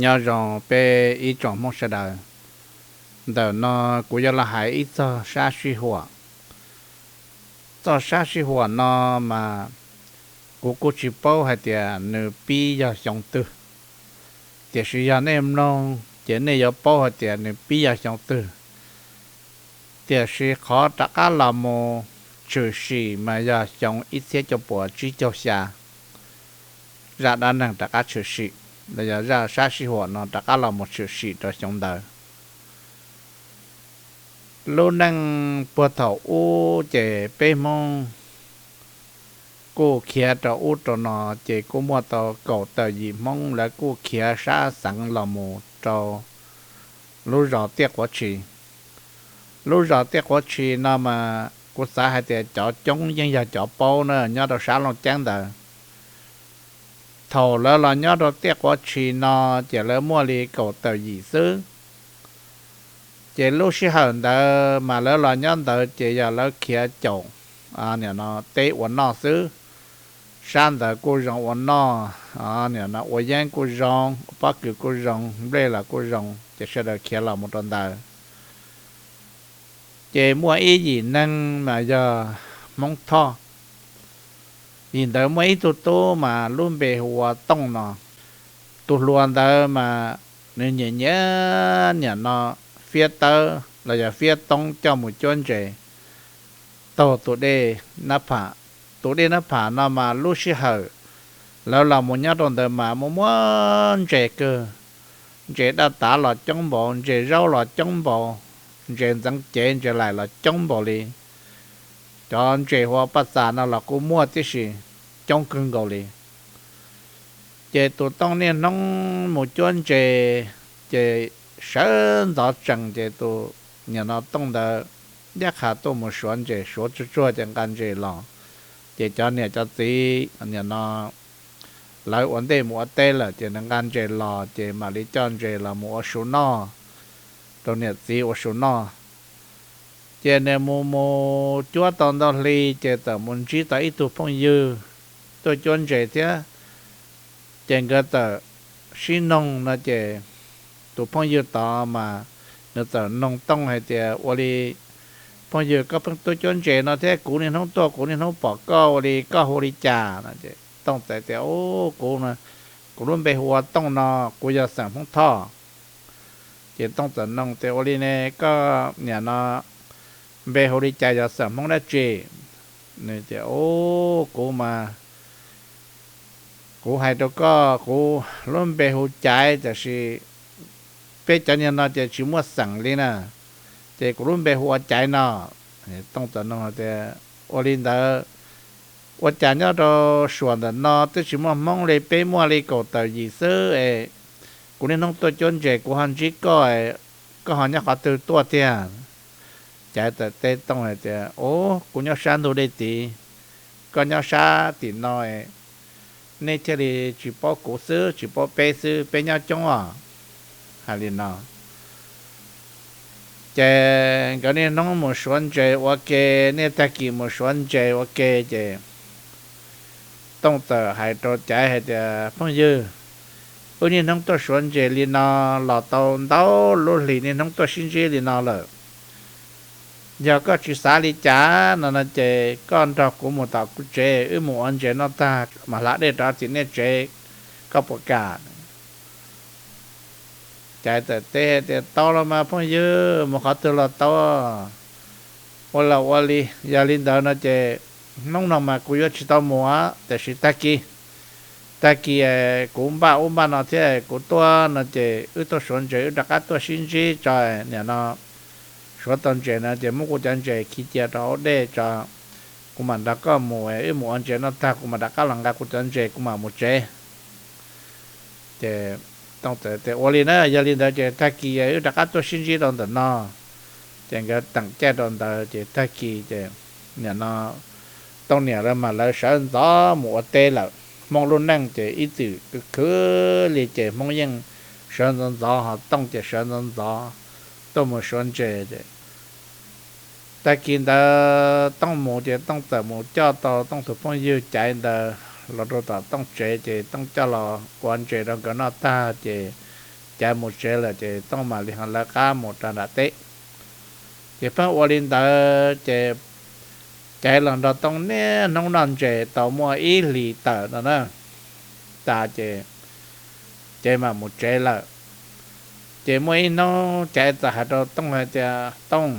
Nyob zoo peb ib tsoom Hmoob sawv daws, ntawm no kuv yuav los hais ib txog sab sij huam. Txoj sab sij huam no mas kuv kuj tsis paub hais tias nws pib yog xyoo twg, tiam sis yog nej mloog ces nej yuav paub hais tias nws pib yog xyoo twg. Tiam sis qhov rov qab los mus tshwm sim mas yog xyoo ib txhiab cuaj puas tsib caug xya, zaj dab neeg rov qab tshwm sim, los yog zaj sab sij huam no rov qab los mus tshwm sim rau xyoo ntawd. Lub neej puag thaum ub ces peb Hmoob kuj khiav rau ub rau no, ces kuj muaj tau kaum tawm yim Hmoob lawv kuj khiav sab xeev los mus rau lub zos Tiaj Quav Tshis. Lub zos Tiaj Quav Tshis no mas kuv xav hais tias cov coob yeej yog cov paub na nyob rau sab Looj Ceeb ntawd. Thaum lawv los nyob rau Tiaj Quav Tshis no ces lawv muaj li kaum tawm yim xwb. Ces lub sij hawm ntawd mas lawv los nyob ntawd ces yog lawv khiav caum, nim no teb ua noj xwb. Sab ntawd kuj zoo ua noj, nim no ua yeeb kuj zoo, ua pob kws kuj zoo, nplej los kuj zoo, ces sawv daws khiav los mus rau ntawd. Ces muaj ib yim neeg mas yog Hmoob Thoj. Yim ntawd muaj ib tug tub mas lub npe hu ua Tooj no. Tus hluas ntawd mas nws nyiam nyiam nim no fiab tawb los yog fiab toob coj mus cuab ntses taug tus dej Nab Pham. Tus dej Nab Pham no mas lub sij hawm lawv los mus nyob rau ntawd mas muaj muaj ntses kawg. Ntses daj tav los coob npaum, ntses zaub los coob npaum, ntses ntxeev cev ntses laim los coob npaum li. Cov ntses hu ua paj txas no los kuj muaj tib si, coob kawg nkaus li. Ces tus Tooj niaj hnub mus cuab ntses, ces sawv ntxov tsees ces tus nim no Tooj ntawd ncaj qha tuaj mus suav ntses, suav tsuag tsuag ces nqa ntses los. Ces cov niam cov txiv nim no lawv ua ntej mus ua teb lawm ces nws nqa ntses los ces mam li coj ntses los mus ua su noj, rau niam txiv ua su noj. Ces nws mus mus cuab tau ntau hli ces txawm mus ntsib tau ib tug phooj ywg tuaj cuab ntses thiab. Ces nkawd txawm sib noog no ces tus phooj ywg tod mas nws txawm noog Tooj hais tias, ua li phooj ywg, koj pheej tuaj cuab ntses no thiab kuv niaj hnub tuaj kuv niaj hnub pom koj, ua li koj hu li cas no? Ces Tooj txawm tias, u, kuv, kuv lub npe hu ua Tooj no, kuv yog xeem Hmoob Thoj. Ces Tooj txawm noog tias, ua li ne koj nim no npe hu li cas, yog xeem Hmoob dab tsi? Nws tias, u, kuv mas, kuv hais rau koj, kuv lub npe hu Caiv, tiam sis peb cov niag no ces tsis muaj xeem li na, ces kuv lub npe hu ua Caiv no. Tooj txawm noog tias, ua li ntawd ua cas nyob rau suam ntawm no twb tsis muaj Hmoob li, peb muaj li kaum tawm yim xwb es kuv niaj hnub tuaj cuab ntses kuv ho ntsib koj, koj ho nyob qhov twg tuaj tiag? Caiv txawm teb Tooj hais tias, u, kuv nyob sab ntug dej tid, koj nyob sab tim no, nej thiaj li tsis paub kuv xwb, tsis paub peb xwb, peb nyob coob os. Hais li no ces nkawd niaj hnub mus suav ntses ua ke, niaj tag kis mus suav ntses ua ke ces Tooj txawm hais rau Caiv hais tias, phooj ywg, wb niaj hnub tuaj suav ntses li no los tau ntau lub hlis niaj hnub tuaj sib ntsib li no lawm. Yog koj tsis xav li cas no no ces koj nrog kuv mus tom kuv tsev, wb mus ua ntses noj tag mam hla dej rov tim nej tsev, koj puas kam? Caiv txawm teb tias, tau los mas phooj ywg, mus qhov twg los tau. Ua los ua li, yog li ntawd no ces hnub no mas kuv yuav tsis tau mus, tiam sis tag kis, tag kis kuv npaj ub npaj no thiab kuv tuaj no ces wb tuaj suav ntses wb rov qab tuaj sib ntsib tso, nim no suav tau ntses no ces muab kuv cov ntses khi cia rau hauv dej tso, kuv mam nrog koj mus, wb mus ua ntses noj tag kuv mam rov qab los nqa kuv cov ntses kuv mam mus tsev. Ces Tooj txawm tias, ua li na, yog li ntawd ces tag kis wb rov qab tuaj sib ntsib rau ntawm no. Ces nkawd teem caij rau ntawd ces tag kis ces nim no Tooj niam lawv mas lawv sawv ntxov mus ua teb lawm. Hmoob lub neej ces ib txwm khwv khwv li ces Hmoob yeej sawv ntxov ntxov, ho Tooj ces sawv ntxov ntxov tuaj mus suav ntses ces tag kis ntawd Tooj mus ces Tooj txawm mus coj tau Tooj tus phooj ywg Caiv ntawd los rau tom Tooj tsev ces Tooj coj los ua ntses rau nkawd noj tag ces Caiv mus tsev lawm ces Tooj mam li ho lawv qab mus rau nram teb. Ces pheej ua li ntawd ces Caiv los nrog Tooj niaj hnub noj ntses tau muaj ib hlis tawm no na, tas ces Caiv mam mus tsev lawm. Ces muaj ib hnub Caiv txawm hais rau Tooj hais tias, Tooj,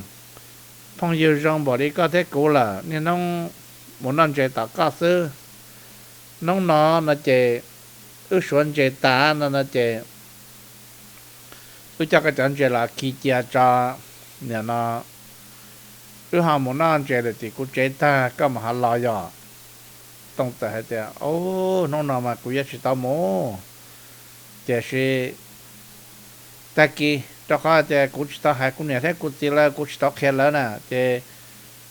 phooj ywg zoo npaum li koj thiab kuv lawm niaj hnub mus noj ntses tom koj xwb. Hnub no no ces wb suav ntses tas no no ces wb coj koj cov ntses los khi cia tso, nim no wb ho mus noj ntses lawm tim kuv tsev tag koj mam ho los yog. Tooj txawm hais tias, Ub, hnub no mas kuv yuav tsis tau mus, tiam sis tag kis, rau qhov tias kuv tsis tau hais kuv niam thiab kuv txiv lawv, kuv tsis tau qhia lawv na, ces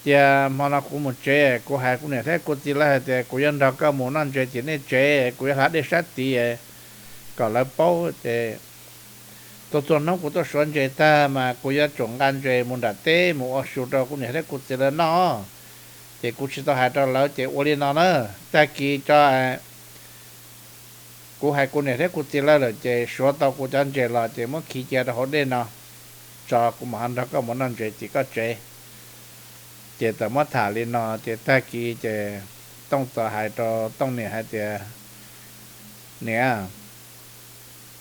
cia hmo no kuv mus tsev kuv hais kuv niam thiab kuv txiv lawv hais tias kuv yuav nrog koj mus noj ntses tim nej tsev, kuv yuav hla dej sab tid kom lawv paub ces txhua txhua hnub kuv tuaj suav ntses tag mas kuv yuav tsum nqa ntses mus nram teb mus ua su rau kuv niam thiab kuv txiv lawv noj. Ces kuv tsis tau hais rau lawv ces ua li no na, tag kis tso kuv hais kuv niam thiab kuv txiv lawv lawm ces suav tau kuv cov ntses los ces muab khi cia rau hauv dej no tso, kuv mam ho nrog koj mus noj ntses tim koj tsev. Ces txawm muab tham li no ces tag kis ces Tooj txawm hais rau Tooj niam hais tias, Niam,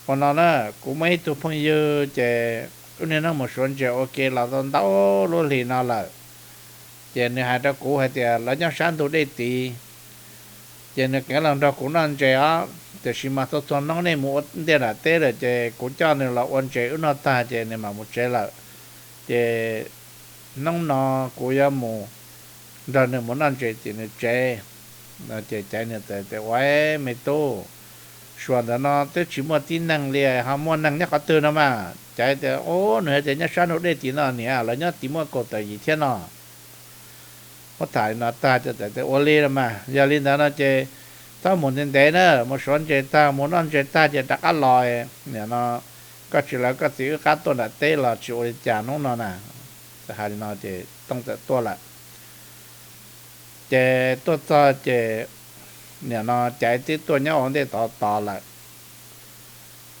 ua no na, kuv muaj ib tug phooj ywg ces wb niaj hnub mus suav ntses ua ke los tau ntau lub hlis no lawm. Ces nws hais rau kuv hais tias lawv nyob sab ntug dej tid, ces nws keev los nrog kuv noj ntses os, tiam sis mas txhua txhua hnub nej mus ua ntej nram teb lawm ces kuv coj nws los ua ntses wb noj tag ces nws mam mus tsev lawm. Ces hnub no kuv yuav mus nrog nws mus noj ntses tim nws tsev. Ces Caiv nws txawm tias, Ua, me tub, suav ntawd no twb tsis muaj tib neeg li, ho muaj neeg nyob qhov twg no mas? Caiv tias, Ub, nws hais tias nyob sab ntug dej tid no niam, lawv nyob tid muaj kaum tawm yim thiab no. Muab tham li no tag ces Caiv tias, Ua li los mas, yog li ntawd no ces txhob mus ntev ntev na, mus suav ntses tag mus noj ntses tag ces rov qab los. Nim no koj tsis lawv koj txiv wb qab tuaj nram teb los tsis ua li cas hnub no na. Txawm hais li no ces Tooj txawm tuaj lawm. Ces tuaj txog ces nim no Caiv twb tuaj nyob ua ntej tod tos lawm.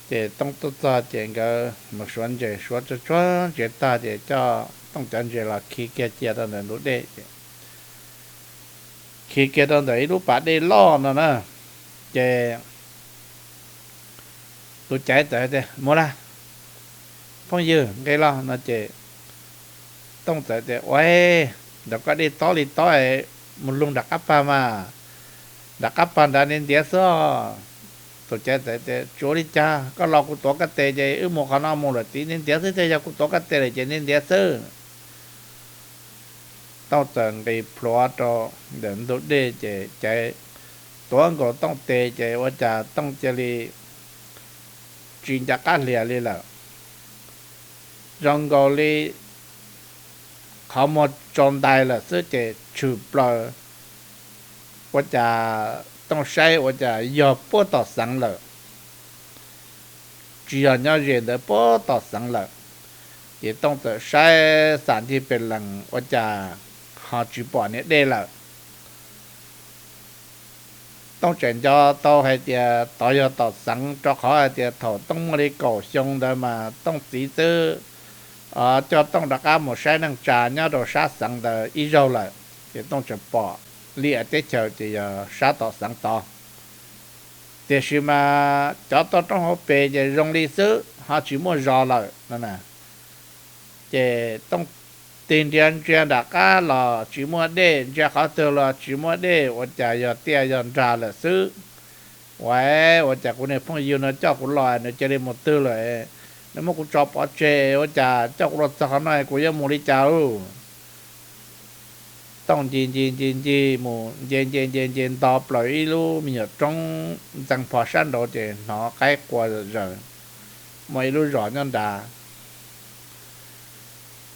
Ces Tooj tuaj txog ces nkawd mus suav ntses, suav tsuag tsuag ntses tag ces coj Tooj cov ntses los khi kiag cia rau ntawm ntug dej ces khi kiag rau ntawm ib lub pas dej loj no na. Ces tus Caiv txawm tias, Mus lawm, phooj ywg, nqis los no ces Tooj txawm tias, Ua, nram koj dej tob li tob, mus lug nram qab pag mas, nram qab pag nrad ntiav ntiav xwb os. Tus Caiv txawm tias, Tsis ua li cas, koj los kuv tuav koj tes ces wb mus qhov no mus lawm tid, ntiav ntiav xwb, thiaj yog kuv tuav koj tes lawm ces ntiav ntiav xwb. Tooj txawm nqis plhuav rau ntawm ntug dej ces Caiv tuav nkaus Tooj tes ces ua cas Tooj cia li tsis nco qab hlias li lawm. Zoo nkaus li qhov muag tsau ntais lawm xwb ces tshwm plaws, ua cas Tooj saib ua cas yog puag tom xeev lawm, tsis yog nyob ze ntawd, puag tom xeev lawm. Ces Tooj txawm saib xam ncig pes lees ua cas ho tsis pom niag dej lawm. Tooj tseem nco tau hais tias tod yog tom xeev, rau qhov hais tias thaum Tooj muaj li kaum xyoo ntawd mas Tooj txiv twb coj Tooj rov qab mus saib neej tsa nyob rau sab xeev ntawd ib zaug lawm. Ces Tooj tseem pom li teb chaws ces yog sab tom xeev tod. Tiam sis mas cov toj roob hauv pes ces zoo li xwb, ho tsis muaj zos lawm no na. Ces Tooj tig nrias ntsia nram qab los tsis muaj dej, ntsia qhov twg los tsis muaj dej, ua cas yog tiaj yog nrag lawm xwb. Ua, ua cas kuv niag phooj ywg no coj kuv los nws cia li mus twg lawm? Nws muab kuv tso pov tseg, ua cas coj kuv los txog qhov no kuv yuav mus li cas? Tooj nce nce nce nce mus, nce nce nce nce nto plaws ib lub me nyuam roob ntxeev pho sab nraud ces hnov qaib qua zaws, muaj ib lub zos nyob nrad.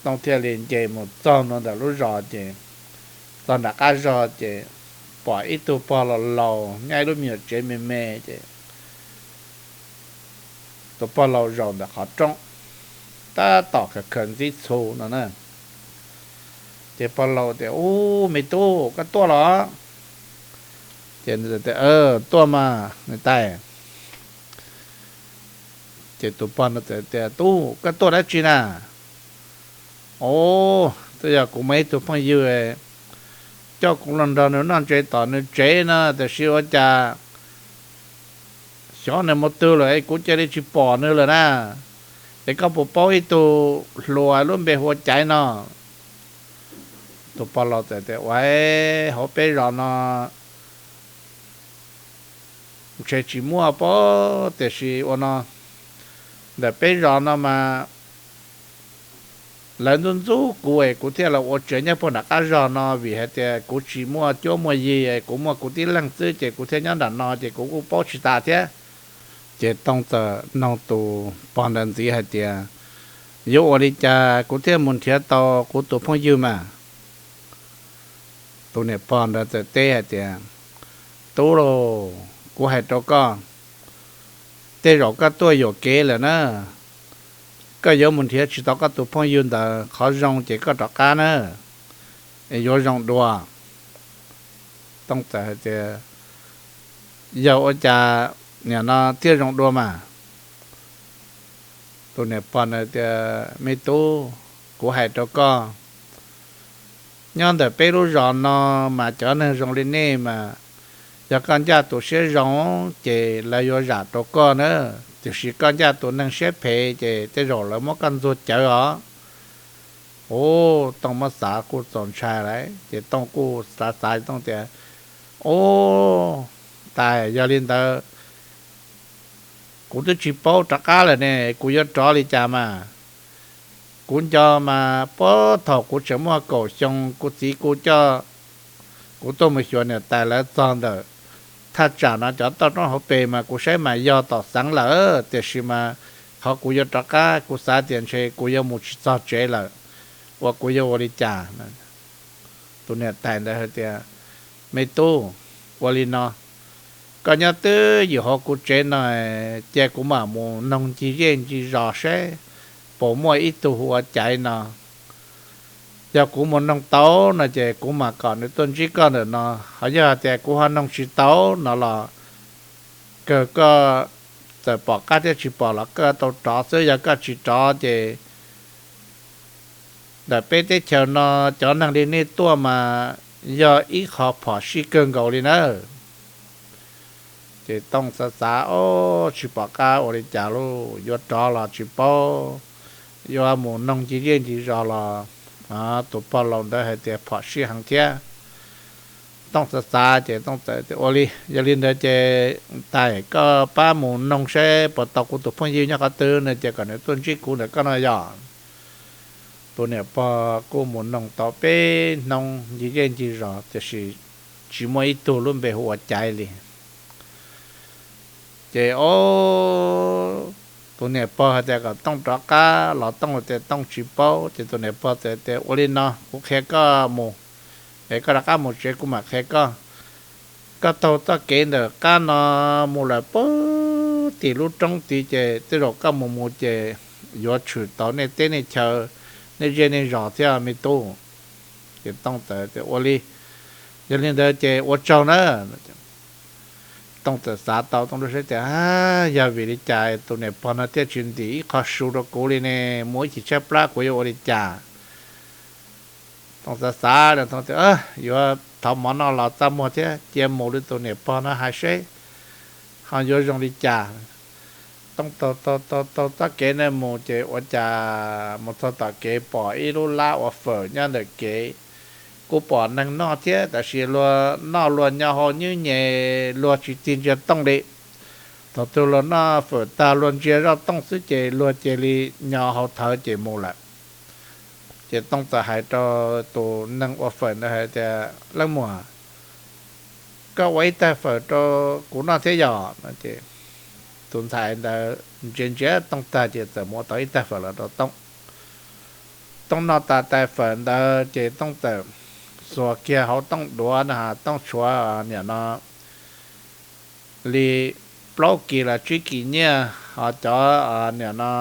Tooj thiaj li nce mus txog ntua ntawm lub zos ces txog nram qab zos ces pom ib tug pog laus laus nyob ib lub me nyuam tsev me me ces tus pog laus zaum ntawm qhov rooj tab tom khaws khaws ntxib txhu no na. Ces pog laus tias, Ub, me tub, koj tuaj los? Ces nws tias, Tuaj mas niam tais. Ces tus pog no txawm tias, Tub, koj tuaj dab tsi na? Os, twb yog kuv muaj ib tug phooj ywg coj kuv los nrog nws noj ntses tom nws tsev no, tiam sis ua cas xyov nws mus twg lawm es kuv cia li tsis pom nws lawm na. Es koj puas paub ib tug hluas lub npe hu ua Caiv no? Tus pog laus txawm tias, Ua, hauv peb zos no ntshe tsis muaj pob, tiam sis ua no, ntawm peb zos no mas lawv ntxub ntxub kuv es kuv thiaj los ua tsev nyob puag nram qab zos no, vim hais tias kuv tsis muaj cuab muaj yig, kuv muaj kuv tib leeg xwb ces kuv thiaj nyob nram no ces kuv kuj paub tsis tas thiab. Ces Tooj txawm noog tus pog ntawd ntxiv hais tias, Yuav ua li cas kuv thiaj mus nrhiav tau kuv tus phooj ywg mas? Tus niam pog ntawd txawm teb hais tias, Tub lauj, kuv hais rau koj, tej zaum koj tuaj yuam kev lawm na. Koj yuav mus nrhiav tsis tau koj tus phooj ywg ntawd, qhov zoo ces koj rov qab na, es yuav zoo dua. Tooj txawm hais tias, Yog ua cas nim no thiaj zoo dua mas? Tus niam pog ntawd tias, Me tub, kuv hais rau koj, nyob ntawm peb lub zos no mas cov neeg zoo li nej mas, yog koj ncaj tus siab zoo ces lawv yuav zam rau koj na, tiam sis koj ncaj tus neeg siab phem ces tej zaum lawv muab koj ntxuag cawv os. Ub, Tooj muab xav kuj txaus ntshai lawm ces Tooj kuj xav xav Tooj tias, Ub, tas yog li ntawd kuv twb tsis paub rov qab lawm ne, kuv yuav rov li cas mas? Kuv nco mas puag thaum kuv tseem muaj kaum xyoo kuv txiv kuj coj kuv tuaj mus xyuas niam tais lawv txog ntawm thaj tsam no cov toj roob hauv pes mas kuv saib mas yog tom xeev lawm, tiam sis mas qhov kuv yuav rov qab kuv xav tias ntshe kuv yuav mus tsis txog tsev lawm, ua kuv yuav ua li cas? Tus niam tais ntawd hais tias, Me tub, ua li no, koj nyob twj ywm hauv kuv tsev no, cia kuv mam mus noog ncig zej ncig zos seb puas muaj ib tug hu ua Caiv no. Yog kuv mus noog tau no ces kuv mam kom nws tuaj ntsib koj ntawm no, ho yog hais tias kuv ho noog tsis tau no los kawg koj txawm pom qab thiab tsis pom los koj tau rov xwb, yog koj tsis rov ces ntawm peb teb chaws no cov neeg li nej tuaj mas yog ib qho phom sij kawg nkaus li nawb. Ces Tooj xav xav, Ob, tsis pom qab ua li cas lauj, yuav rov los tsis paub, yuav mus noog ncig zej ncig zos los tus pog laus ntawd hais tias phom sij heev thiab. Tooj xav xav ces Tooj txawm tias, Ua li, yog li ntawd ces tais koj pab mus noog seb puas tau kuv tus phooj ywg nyob qhov twg no ces kom nws tuaj ntsib kuv ntawm koj no yog. Tus niam pog kuj mus noog tau peb hnub ncig zej ncig zos tiam sis tsis muaj ib tug lub npe hu ua Caiv li. Ces ob, tus niam pog hais tias kom Tooj rov qab los Tooj tias Tooj tsis paub, ces tus niam pog txawm tias, Ua li no kuv qhia koj mus, es koj rov qab mus tsev kuv mam qhia koj. Koj taug txoj kev ntawm qab no mus lawm puag tim lub roob tid ces tej zaum koj mus mus ces yuav tshwm tau nej teb nej chaw, nej zej nej zos thiab me tub. Ces Tooj txawm tias, Ua li, yog li ntawd ces ua tsaug na. Tooj txawm xav tau Tooj lub siab tias, Yog vim li cas tus niam pog no thiaj tsis ntim ib qho su rau kuv li ne, mus ib chim tshaib plab kuv yuav ua li cas? Tooj xav xav tias, Yuav thov mov noj los txaj muag thiab, cia mus li tus niam pog no hais seb ho yuav zoo li cas. Tooj taug taug txoj kev ntawd mus ces ua cas mus txog tom kev pom ib lub lab ua fawm nyob ntawm kev. Kuj pom neeg noj thiab tab sis luag noj luag nyo hau nyuj nyem, luag tsis tig ntsia Tooj li. Thaum twg luag noj fawm tag luag ntsia zoj Tooj xwb ces luag cia li nyo hau thawv ces mus lawm. Ces Tooj txawm hais rau tus neeg ua fawm ntawd hais tias, Leej muam, koj ua ib tais fawm rau kuv noj thiab yom? Tus ntxhais ntawd ntsia ntsia Tooj tag ces txawm mus ua tau ib tais fawm los rau Tooj. Tooj noj tas tais fawm ntawd ces Tooj txawm xuas kiag hauv Tooj duav no, Tooj tshuav niam no li plaub kis los tsib kis nyiaj, ho cov niam no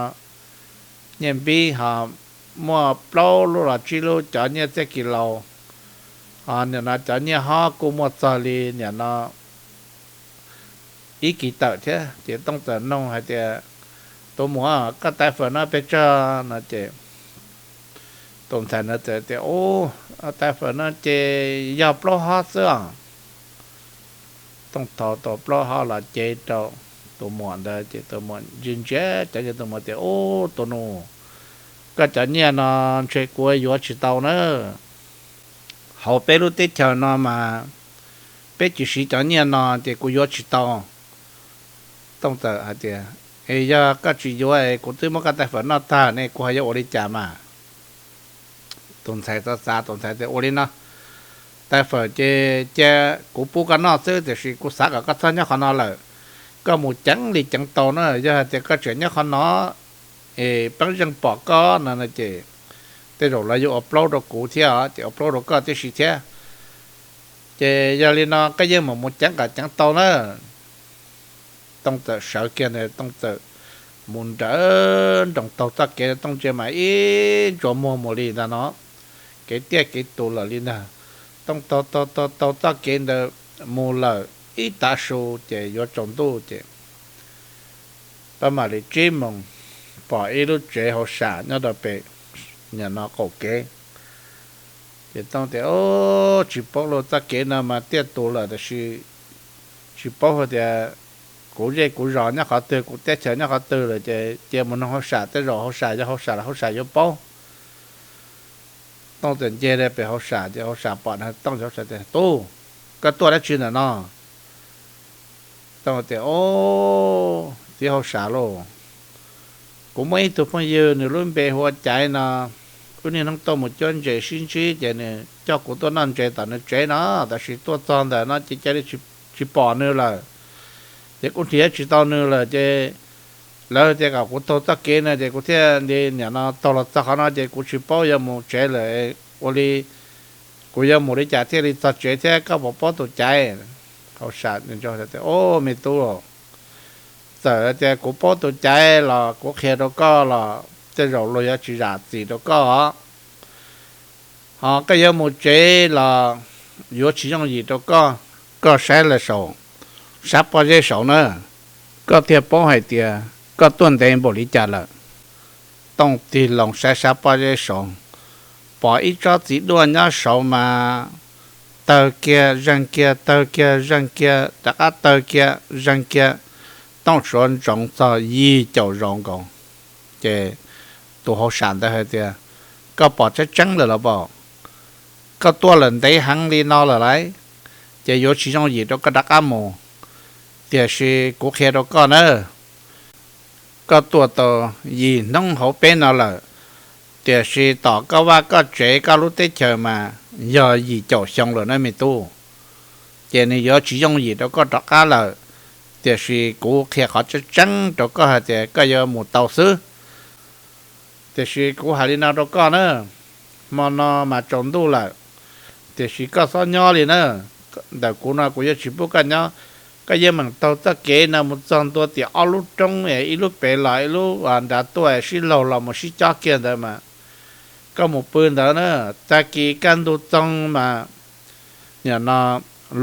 nyiaj npib ho muaj plaub lub los tsib lub, cov nyiaj txhiab kis laus, ho niam no cov nyiaj hob kuj muaj txog li niam no ib kis tawm thiab. Ces Tooj txawm noog hais tias, Tus muam, koj tais fawm no pes tsawg? No ces tus ntxhais no txawm tias, Ub, tais fawm no ces yog plaub hob xwb os. Tooj thau tau plaub hob los cev rau tus muam ntawd ces tus muam ntsia ntsia cov nyiaj, tus muam tias, Ub, tus nus, koj cov nyiaj no ntshe kuv yuav tsis tau na. Hauv peb lub teb chaws no mas peb tsis siv cov nyiaj no ces kuv yuav tsis tau. Tooj txawm hais tias, Es yog koj tsis yuav es kuv twb muab koj tais fawm noj tag ne, kuv ho yuav ua li cas mas? Tus ntxhais xav xav, tus ntxhais tias, Ua li no, tais fawm ces cia kuv pub koj noj xwb, tiam sis kuv xav kom koj txhob nyob qhov no lawm. Koj mus ceev li ceev tau na, yog hais tias koj tseem nyob qhov no es pej xeem pom koj no no ces tej zaum lawv yuav ua plaub rau kuv thiab, ces ua plaub rau koj tib si thiab. Ces yog li no koj yeej mam mus ceev kom ceev tau na. Tooj txawm sawv kiag ntawd, Tooj txawm mus nrawm nroos taug txoj kev, Tooj ntsia mas ib ntsuas muag mus li ntag no, kev tiaj kev tus lawm li ntag. Tooj taug taug taug taug txoj kev ntawd mus lawm ib tav su ces yuav tsaus ntuj ces pab mam li tsib moos pom ib lub tsev hauj sam nyob rau pem nim no qaum kev. Ces Tooj tias, Ub, tsis paub lawm, txoj kev no mas tiaj tus lawm tab sis tsis paub hais tias kuv zej kuv zos nyob qhov twg, kuv teb chaws nyob qhov twg lawm ces cia mus nug hauj sam, tej zaum hauj sam yog hauj sam los hauj sam yuav paub. Tooj txawm nce rau pem hauj sam ces hauj sam pom nws, Tooj, hauj sam tias, Tub, koj tuaj dab tsi ntawm no? Tooj tias, Ub, txiv hauj sam lauj, kuv muaj ib tug phooj ywg nws lub npe hu ua Caiv no, wb niaj hnub tuaj mus cuab ntses sib ntsib ces nws coj kuv tuaj noj ntses tom nws tsev no, tab sis tuaj txog ntawm no ces cia li tsis pom nws lawm. Ces kuv nrhiav tsis tau nws lawm ces lawv tias kom kuv taug txoj kev no ces kuv thiaj li nim no taug los txog qhov no ces kuv tsis paub yuav mus tsev lawm. Ua li kuv yuav mus li cas thiaj li txog tsev thiab, koj puas paub tus Caiv? Hauj sam tias, Ub, me tub, txawm tias kuv paub tus Caiv los kuv qhia rau koj los tej zaum luag yuav tsis zam txim rau koj os. Ho koj yuav mus tsev los yuav tsis yooj yim rau koj. Koj saib lawm saum, sab pob zeb saud na, koj thiaj paub hais tias koj tuaj ntev npaum li cas lawm. Tooj tig loo saib sab pob zeb saud, pom ib tsob txiv duaj nyob saud mas tawg kiag zeeg kiag, tawg kiag zeeg kiag, rov qab tawg kiag zeeg kiag. Tooj suav ntsoov txog yim caum zaus nkaus. Ces tus hauj sam ntawd hais tias, Koj pom tseeb tseeb lawm los pom? Koj tuaj lawm ntev heev li no lawm lauj, ces yuav tsis yooj yim rau koj rov qab mus. Tiam sis kuv qhia rau koj na, koj tuaj tau yim hnub hauv peb no lawm, tiam sis tom koj vaj koj tsev koj lub teb chaws mas yog yim caum xyoo lawm na me tub. Ces nws yuav tsis yooj yim rau koj rov qab lawm, tiam sis kuv qhia qhov tseeb tseeb rau koj hais tias koj yuav mus tau xwb. Tiam sis kuv hais li no rau koj na, hmo no mas tsaus ntuj lawm, tiam sis koj txhob nyob li na. Ntawm kuv no kuv yuav tsis pub koj nyob. Koj yeej meem taug txoj kev no mus txog ntua tim ob lub roob, ib lub pem los ib lub nrad tuaj, sib laug los mus sib cob kiag ntawd mas koj mus pw ntawd na. Tag kis kaj ntug txoog mas nim no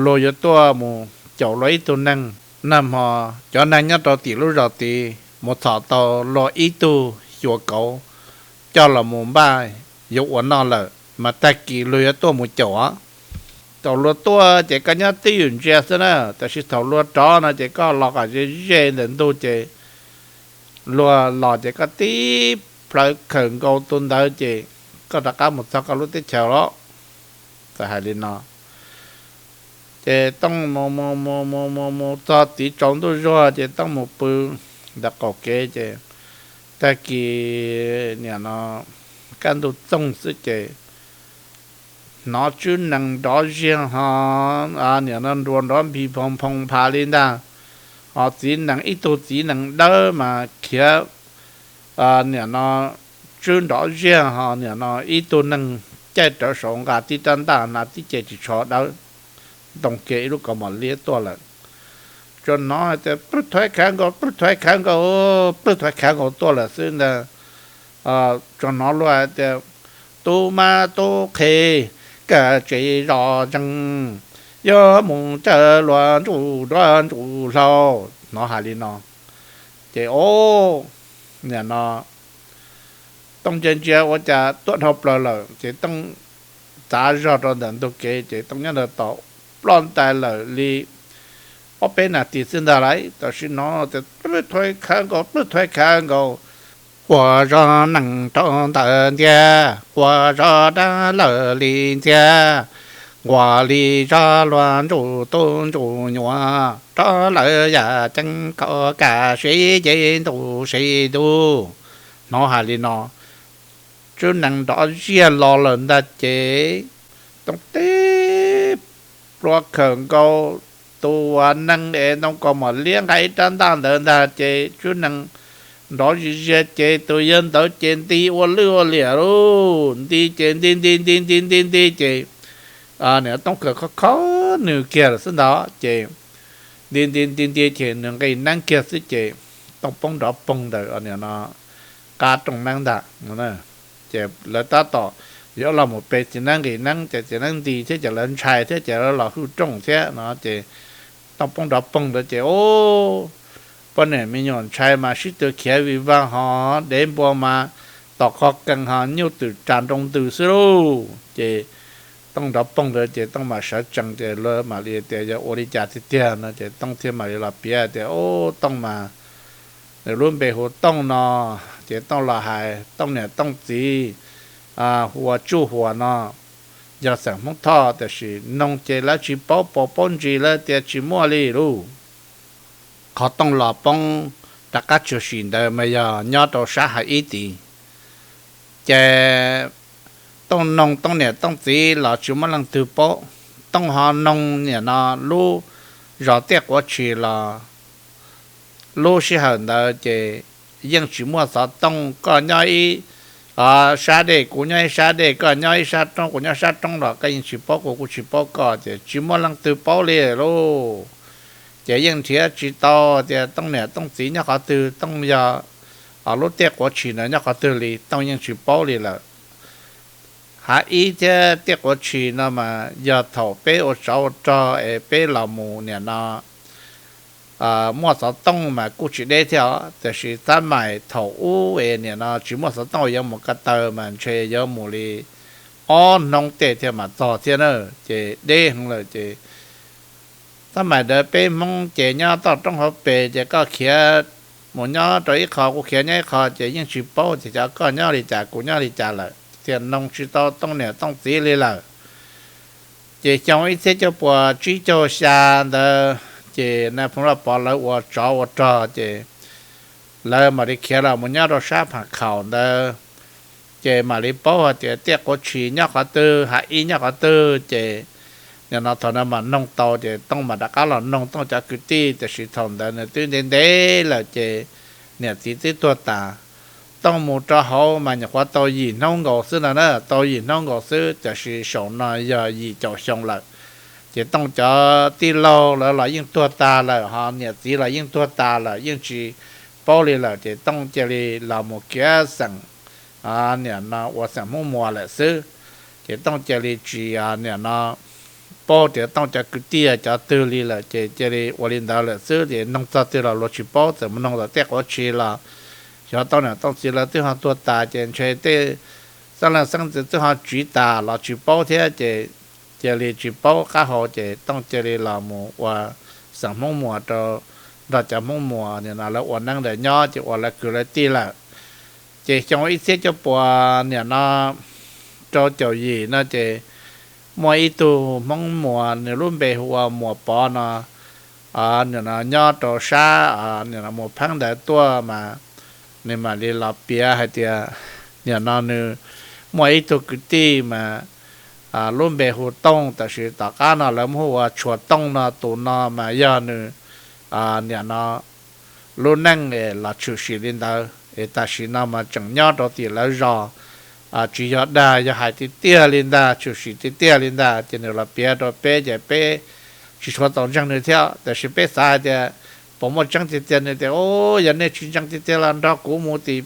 luag yuav tuaj mus caum luag ib tug neeg. Nag hmo cov neeg nyob rau tim lub zos tid mus txhom tau luag ib tug xyuas kauv coj los mus npaj yuav ua noj lawm mas tag kis luag yuav tuaj mus caum os. Thaum luag tuaj ces koj nyob twj ywm ntsia xwb na, tab sis thaum luag rov no ces koj los kom ze ze ntawm ntug ces luag los ces koj tib plhaw khawm nkaus tus ntawd ces koj rov qab mus txog koj lub teb chaws los. Txawm hais li no ces Tooj mus mus mus mus mus mus txog tid tsaus ntuj zuag ces Tooj mus pw ntawm qaum kev ces tag kis nim no kaj ntug txoog xwb ces hnov tswb nees nrov ziag ho nim no nruas nrov nphi phoo phoo pha li ntag. Ho txiv nees, ib tug txiv nees dawb mas khiav nim no tswb nrov ziag ho nim no ib tug neeg caij rawv saud nqa tib rab ntaj hnav tib ce ris tsho dawb ntoo kiag ib lub kaus mom liab tuaj lawm. Tsuas hnov hais tias plwg thuav khav nkaus, plwg thuav khav nkaus, plwg thuav khav nkaus tuaj lawm xwb ntag. Tsuas hnov luag hais tias, Tub mab tub qhe, koj tsev zos zeeg, yuav mus caw luag ntsuj duav ntsuj hlauv, hnov hais li no. Ces o, nim no Tooj ntsia ntsia ua cas tuaj dhau plaws lawm ces Tooj txav zog rau ntawm ntug kev ces Tooj nyob ntawd tos ploj ntais lawm li ob peb nas this xwb ntag lauj. Tam sim no ces plwb thuav khav nkaus, plwb thuav khav nkaus, quas zog nees rau ntawm ntiaj, quas zog dab lawm li ntxiag, nquas li zog luag ntsuj tub ntsuj nyuam rov lawm yam ceeb kom kam sib ces ntuj sib ntuj. Hnov hais li no, Tswb Nees nrov ziaj los lawm ntag ces Tooj teb plua khawm nkaus tus uas nees es ntoo kos mom liab nqa ib rab ntaj ntawd ntag ces Tswb Nees nrov ziaj ziaj ces tus yawg ntawd ces nti ua lwj ua liam lauj, nti ces nti nti nti nti nti nti ces nim Tooj khawm khob khob nws kiag lawm xwb ntag ces nti nti nti nti ces nws nqis neeb kiag xwb ces Tooj poob nrov poog ntawm nim no qab rooj neeb ntag. Ces lawv tab tom yuav los mus pe txiv neeb nqis neeb ces txiv neeb nti thiab ces lawv ntshai thiab ces lawv los hwj rooj thiab no ces Tooj poob nrov poog ntawd ces ub, poj niam me nyuam ntshai mas sib tw khiav vij vag ho dev npua mas tom qhov kees ho nyuj twm ras nroo ntws xwb lauj. Ces Tooj nrov poog ntawd ces Tooj mam sawv tsees ces lawv mam li tias yog ua li cas tiag tiag no ces Tooj thiaj mam li los piav tias ub, Tooj mas nws lub npe hu Tooj no ces Tooj los hais Tooj niam Tooj txiv hu ua Tsuj Huas no yog xeem Hmoob Thoj tiam sis noog ces lawv tsis paub, paub paub ntsis lawv tias tsis muaj li lauj. Qhov Tooj los poob rov qab tshwm sim ntawd mas yog nyob rau sab Hav Ib tid. Ces Tooj noog Tooj niam Tooj txiv los tsis muaj leej twg paub. Tooj ho noog nim no lub zos Tiaj Quav Tshis los lub sij hawm ntawd ces yeej tsis muaj xov tooj, koj nyob ib sab dej kuv nyob ib sab dej, koj nyob ib sab roob kuv nyob sab roob los koj yeej tsis paub kuv kuv tsis paub koj ces tsis muaj leej twg paub li lauj. Ces yeej nrhiav tsis tau tias Tooj niam Tooj txiv nyob qhov twg, Tooj yog lub Tiaj Quav Tshis ntawd nyob qhov twg li Tooj yeej tsis paub li lawm. Hav Ib thiab Tiaj Quav Tshis no mas yog thaum peb ua tsov ua rog es peb los mus nim no muaj xov tooj mas kuj tsis deb thiab os, tiam sis tab mais thaum ub es nim no tsis muaj xov tooj yuav mus ko taw mas ntshe yuav mus li ob hnub tej thiaj mam txog thiab na, ces deb heev lawm ces tab mais ntawd peb Hmoob ces nyob toj roob hauv pes ces koj khiav mus nyob rau ib qho kuv khiav nyob ib qho ces yeej tsis paub tias cov koj nyob li cas kuv nyob li cas lawm thiaj noog tsis tau Tooj niam Tooj txiv li lawm. Ces xyoo ib txhiab cuaj puas tsib caug xya ntawd ces Nais Phoo Lauj Pov lawv ua tsov ua rog ces lawv mam li khiav los mus nyob rau sab Pham Khaum ntawd, ces mam li paub hais tias Tiaj Quav Tshis nyob qhov twg, Hav Ib nyob qhov twg ces nim no thaum no mam noog tau ces Tooj mam rov qab los noog Tooj cov kwv tij, tiam sis thaum ntawd nws twb ntev ntev lawm ces niam txiv twb tuag tas. Tooj mus rau hauv mas nyuam qhuav tau yim hnub nkaus xwb no na, tau yim hnub nkaus xwb, tiam sis saum no yog yim caum xyoo lawm. Ces Tooj cov tij laug lawv los yeej tuag tas lawm, ho niam txiv los yeej tuag tas lawm, yeej tsis paub li lawm, ces Tooj cia li los mus kiav xeem, nim no ua xeem Hmoob Muas lawm xwb. Ces Tooj cia li tsis, nim no paub tias Tooj cov kwv tij cov twg li lawm, ces cia li ua li ntawd lawm xwb. Ces noog txog twg los luag tsis paub, txawm mus noog tom Tiaj Quav Tshis los xyov Tooj niam Tooj txiv lawv twb ho tuag tas, ces ntshe tej xeeb leej xeeb ntxwv twb ho tsiv tas los tsis paub thiab, ces cia li tsis paub qab hau, ces Tooj cia li los mus ua xeem Hmoob Muas rau, nrog cov Hmoob Muas nim no lawv ua neeb ntawd nyob, ces ua lawv kwv lawv tij lawm. Ces xyoo ib txhiab cuaj puas nim no rau caum yim no ces muaj ib tug Hmoob Muas, nws lub npe hu ua Muas Pov no, nim no nyob rau sab, nim no Muas Pheeb ntawd tuaj mas nws mam li los piav hais tias nim no nws muaj ib tug kwv tij mas lub npe hu Tooj, tiam sis tom qab no lawv muab hu ua Tshuas Tooj no, tus no mas yog nws nim no lub neej es los tshwm sim li ntawd, es tam sim no mas tseem nyob rau tim lawv zos. Tsis yog dag, yog hais tiag tiag li ntag, tshwm sim tiag tiag li ntag, ces nws los piav rau peb ces peb tsis tshua tau ntseeg nws thiab, tiam sis peb xav hais tias puas muaj tseeb tiag tiag. Nws tias, Ub, yog nej tsis ntseeg tiag tiag los nrog kuv mus tim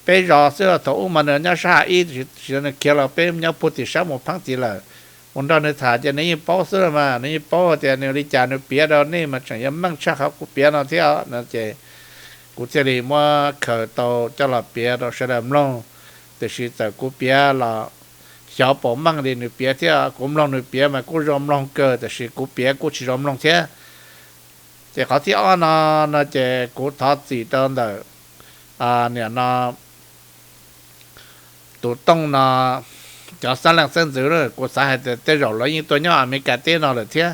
peb zos xwb. Thaum ub mas nws nyob sab Hav Ib, tab sis nws khiav los peb nyob puag tim sab Muas Pheeb tid lawm. Mus nrog nws tham ces nws yeej paub xwb los mas, nws yeej paub tias nws li cas nws piav rau nej mas tseem yuav meej tshaj qhov kuv piav no thiab no ces kuv Kuv thiaj li muab khaws tau coj los piav rau sawv daws mloog. Tiam sis txawm kuv piav los xyov puas meej li nws piav thiab, kuv mloog nws piav mas kuj zoo mloog kawg, tiam sis kuv piav kuj tsis zoo mloog thiab. Ces qhov thib ob no, no ces kuv thov txim rau ntawm niam no tus Tooj no cov xeeb leej xeeb ntxwv. Kuv xav hais tias tej zaum lawv yeej tuaj nyob Amelikas teb no lawm thiab.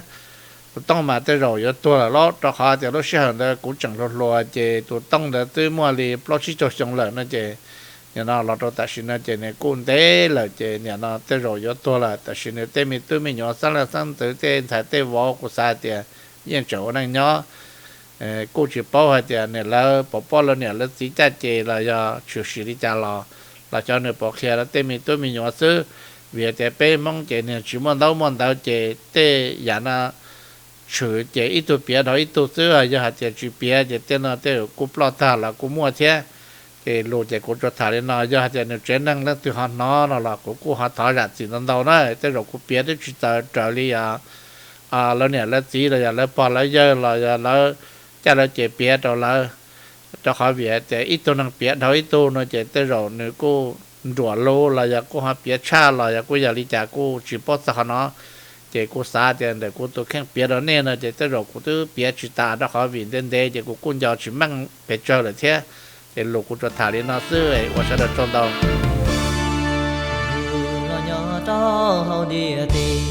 Tus Tooj mas tej zaum yuav tuag lawm los, rau qhov tias lub sij hawm ntawd kuv tseem hluas hluas ces tus Tooj ntawd twb muaj li plaub tsib caug xyoo lawm no ces, nim no los rau tam sim no ces nws kuj ntev lawm ces nim no tej zaum yuav tuag lawm. Tam sim nws tej me tub me nyuam xeeb leej xeeb ntxwv tej ntxhais tej vauv kuv xav hais tias yeej tseem ua neej nyob. Kuj tsis paub hais tias nws lawv puas paub lawv niam lawv txiv caj ces los yog tshwm sim li cas los, los xyov nws puas qhia rau tej me tub me nyuam xwb. Vim tias peb Hmoob ces nws tsis muaj ntaub muaj ntawv ces tej yam no tshwm ces ib tug piav dhau ib tug xwb, yog hais tias tsis piav ces tej no tej kuj ploj tag los kuj muaj thiab. Ces lus ces kuv tsuas tham li no, yog hais tias nws tsev neeg leej twg ho hnov no los kuv kuj ho thov zam txim ntau ntau na. Tej zaum kuv piav twb tsis txaus raws li lawv niam lawv txiv los yog lawv pog lawv yawg los yog lawv caj lawv ces piav rau lawv. Rau qhov vim tias ib tug neeg piav dhau ib tug no ces tej zaum nws kuj nruam lus los yog kuj ho piav tshaj los yog kuj yog li cas kuj tsis paub txog qhov no. Ces kuv xav tias ntawm kuv tus kheej piav rau nej no ces tej zaum kuv twb piav tsis tas rau qhov vim ntev ntev ces kuv kuj nco tsis meej pes tsawg lawm thiab. Ces lus kuv tsuas tham li no xwb, ua sawv daws tsaug ntau. Los nyob rau hauv ntiaj teb,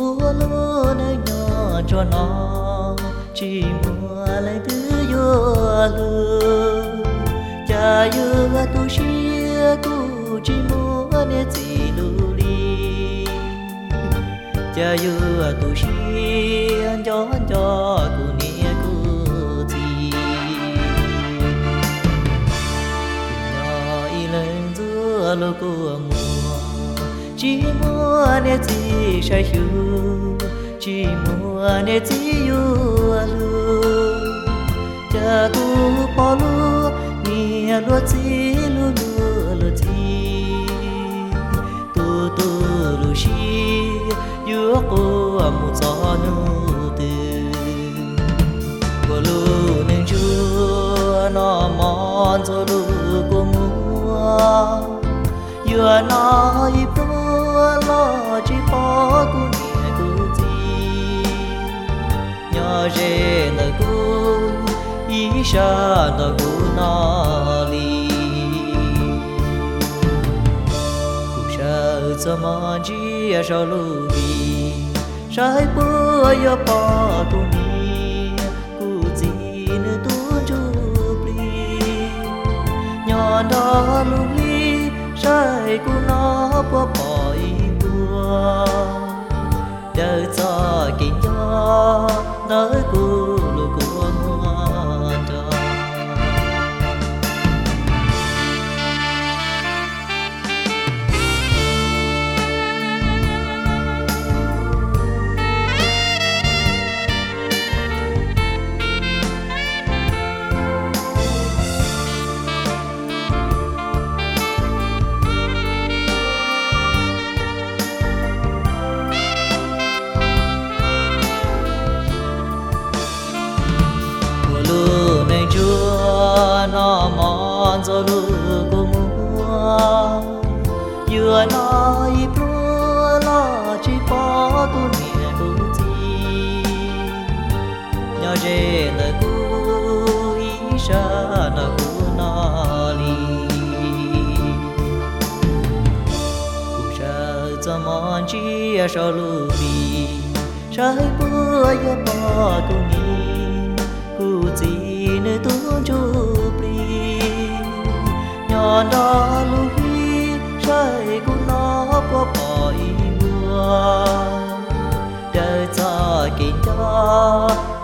ua lub neej nyob tsuas no, tsis muaj leej twg yuav hlub. Cas yuav tu siab kuj tsis muaj niam txiv hlub li. Cas yuav tu siab nco nco kuv niam kuv txiv. Kuv nyob ib leeg ntxuav lub kua muag, tsis muaj niam txiv saib xyuas, tsis muaj niam txiv yuav hlub. Cas kuv pom luag niam luag txiv hlub luag luag txiv, tu tu lub siab yuav quaj mus txog hnub twg. Ua lub neej ntsuag noj mov ntxuav lub kua muag, yuav noj ib pluag los tsis pom kuv niam kuv txiv nyob ze ntawm kuv ib sab nrog kuv noj li. Kuv sawv txog mog ntsia saum lub hli, saib puas yuav pom kuv niam kuv txiv nws tus ntsuj plig nyob nrog lub hli, saib kuv no puas pom ib puag. Daws txoj kev nco ntawm kuv lub kua muag nrog. Ua lub neej ntsuag noj mov ntxuav lub kua muag, yuav noj ib pluag los tsis pom kuv niam kuv txiv nyob ze ntawm kuv ib sab nrog kuv noj li. Kuv sawv txog mog ntsia saum lub hli, saib puas yuav pom kuv niam kuv txiv nws tus ntsuj plig nyob nrog lub hli, saib kuv no puas pom ib puag. Daws txoj kev nco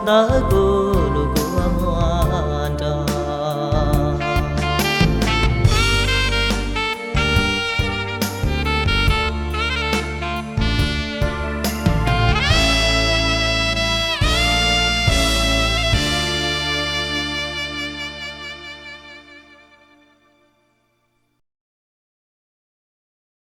ntawm kuv